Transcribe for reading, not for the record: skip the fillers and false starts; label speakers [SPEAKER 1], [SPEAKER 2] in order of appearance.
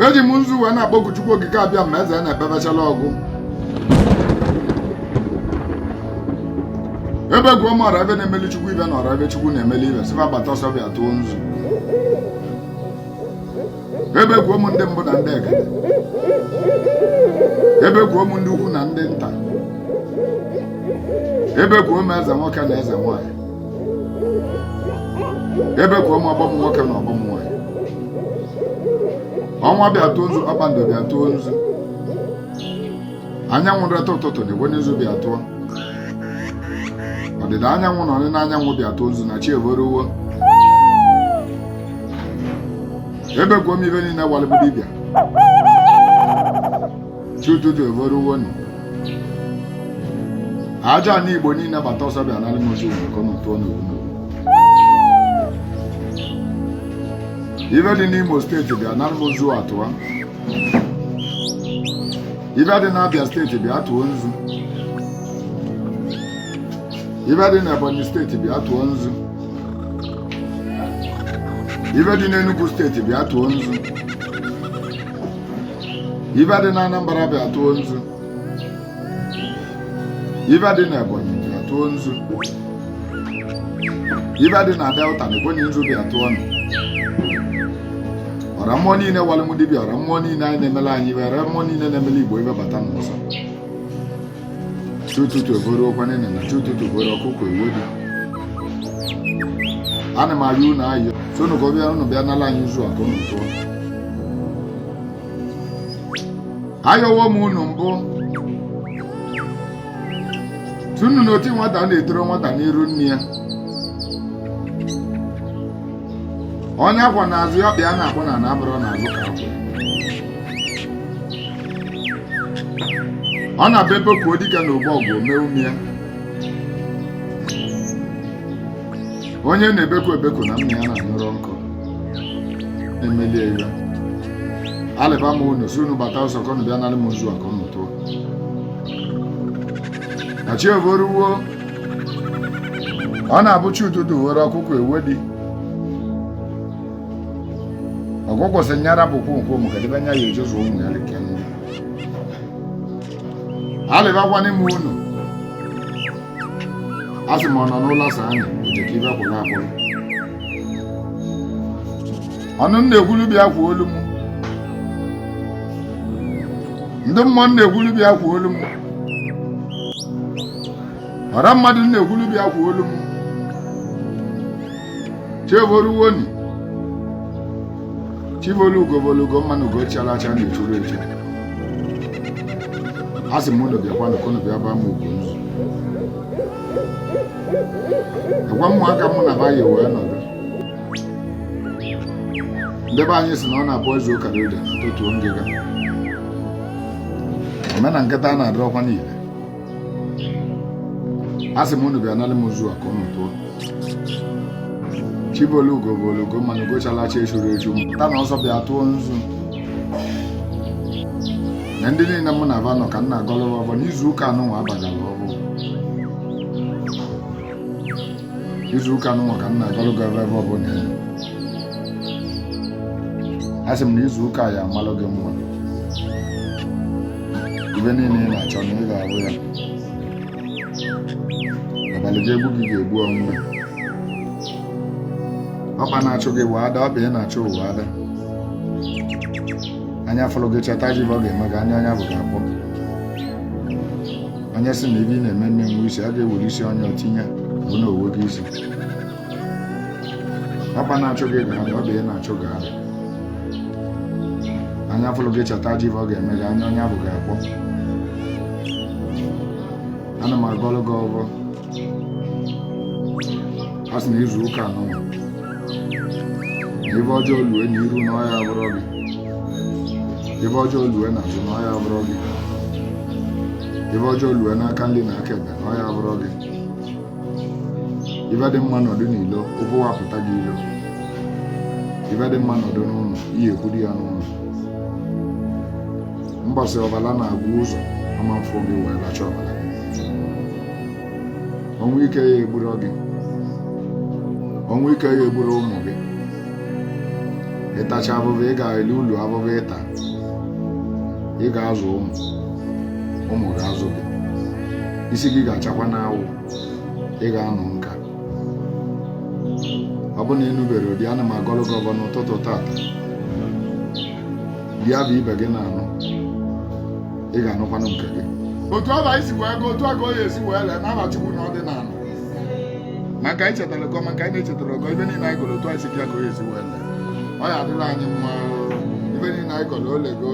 [SPEAKER 1] Eji m nzu wee na-akpọku Chukwu Okike Abịama eze na-ekpebechala ọgụ. Ebe gwuo m ọra ebe na-emeli Chukwu ibe na ọra ebe Chukwu na-emeli ibe sị fa gbata ọsọ bịa tụọ nzu. Ebe gwuo m ndị mbụ na ndị egede. Ebe gwuo m ndị ukwu na ndị nta. Ebe gwuo m eze nwoke na eze nwaanyị. Ebe gwuo m ọgbọ m nwoke na ọgbọ m nwaanyị. Ọnwa bịa tụọ nzu, kpakpando bịa tụọ nzu. Anyanwụ reta ụtụtụ na igwe n'izu bịa tụọ. Ọdịda anyanwụ na ọnịna anyanwụ bịa tụọ nzu na chi evoruwo. Ebe gwuo m ibe niile walịbụ dibịa. Chi ụtụtụ evoruwo nụ. Aja ana Igbo niile gbata ọsọ bịa nalị m nzu ka ụnụ tụọ n'obu n'obu. Ibe dị n'Imo steeti bịa nalị m nzu atụọ. Ibe dị n'Abia steeti bịa tụọ nzu. Ibe dị n'Ebonyi steeti bịa tụọ nzu. Ibe dị n'Enugu steeti bịa tụọ nzu. Ibe dị n'Anambra bịa tụọ nzu. Ibe dị n'Ebonyi bịa tụọ nzu. Ibe dị na Delta na ekwenye nzu bịa tụọ nụ. Ọra mmụọ niile walụ m dibịa, ọra mmụọ niile anyị na-emele anyị ibe, ọra mmụọ niile na-emele Igbo ibe bata n'ụzọ. Chi ụtụtụ eboro okwa nene na chi ụtụtụ boro ọkụkọ ewedu. Ana m ayọ unu ayọ so unu ka ọ bịa unu bịa nala anyị nzu a ka unu tụọ. Ayọwo m unu mbụ tunu na oti nwata na-etoro nwata n'iru nne ya. Onye akwa n'azụ ya ọkpa ya na-akpọ na na-abụrụ n'azụ ka akwa. Ọ na-abịa ebe kwuo dike na ogbo ọgụ ome ume ya. Onye na-ebeku ebeku na nna ya na-anyụrụ nkụ emelie iwe. Alịba m unu si unu gbata ọsọ ka unu bịa nalị m nzu a ka unu tụọ. Na chi evoruwo. Ọ na-abụ chi ụtụtụ were ọkụkọ ewedi. Ọkụkọ sị nyara bụkwa nkwo maka debe anya ya ejezu ụmụ ya like nri. Alịbakwana m unu. A sị m ọ nọ n'ụlọ sa anyị oje ka ibe kwụrụ akwụrụ. Ọnụ m na-ekwulu bịa kwuo olu m. Ndị mmụọ m na-ekwulu bịa kwuo olu m. Ọra mmadụ m na-ekwulu bịa kwuo olu m. Chi evoruwoni. Chibolu ugobolu ugo mmanụ ugo chara acha na-echuru echu. A sị m unu bịakwanụ ka unu bịa baa m ugo nzu. Agwa ụmụaka mụ na ba yi wee nọdụ. Ndị be anyị sị na ọ na-abụ eze ụka ode na totuo ngịga. Omena nkịta a na-adọrọkwa n'ile. A sị m unu bịa nalị m nzu a ka unu tụọ. Chibolu ugo bolu ugo mmanụ ugo chala acha echuru echu ta na ọsọ bịa tụọ nzu. Na ndị niile mụ na ba nọ ka m na-agọlụ ọbọ n'izu ụka anụnwa abagala ọbụ. Izu ụka anụnwa ka m na-agọlụ gị ebe ọbụla ị nọ. A sị m na izu ụka ya amalụ gị mma. Ibe niile ị na-achọ na ị ga-ahụ ya. Abalị ga-egbu gị ga-egbu onwe. Ọkpa na-achụ gị wee ada, ọkpa ị na-achụ ụwa ada. Anya fọrọ gị cheta ji ọ ga-eme gị anya anya bụ ga-akpọ. Onye sị na ibe ị na-eme mme nwe isi, a ga-ewere isi onye tinye bụ na owe gị isi. Ọkpa na-achụ gị ga-ada, ọkpa ị na-achụ ga-ada. Anya fọrọ gị cheta ji ọ ga-eme gị anya onye bụ ga-akpọ. Ana m agọlụ gị ọvọ. A sị na izu ụka anụnwa na ife ọjọọ lue n'iru na ọya abụrọ gị. Ife ọjọọ lue n'azụ na ọya abụrọ gị. Ife ọjọọ lue n'aka nri na aka ekpe na ọya abụrọ gị. Ife dị mma nọdụ n'ilo, ụkwụ wapụta gị ilo. Ife dị mma nọdụ n'ụlọ, iyi ekwuru ya n'ụlọ. Mbọsị ọbala na-agwụ ụzọ ama mfụ gị wee lacha ọbala gị. Ọnwụ ike ya egburo gị. Ọnwụ ike ya egburo ụmụ gị. Ịtacha avụvụ, ị ga-eli ulu avụvụ ịta. Ị ga-azụ ụmụ, ụmụ ga-azụ gị. Isi gị ga-achakwa n'awụ. Ị ga-anọ nka. Ọ bụ na ị nụbere di, ana m agọlụ gị ọfọ n'ụtụtụ tata. Di abụ ibe gị na-anụ, ị ga-anụkwanụ nke gị. Otu ọ bụ anyị si wee gụọ, otu a ka ọ ga-esi wee lee n'aha Chukwu na ọdịnala. Ma nke anyị chetara gọ, ma nke anyị na-echetara gọ, ibe niile anyị gọrọ, otu anyị si bịa ka ọ ga-esi wee lee. Ọ ya adịla anyị mma. Ibe niile anyị gọrọ, olego.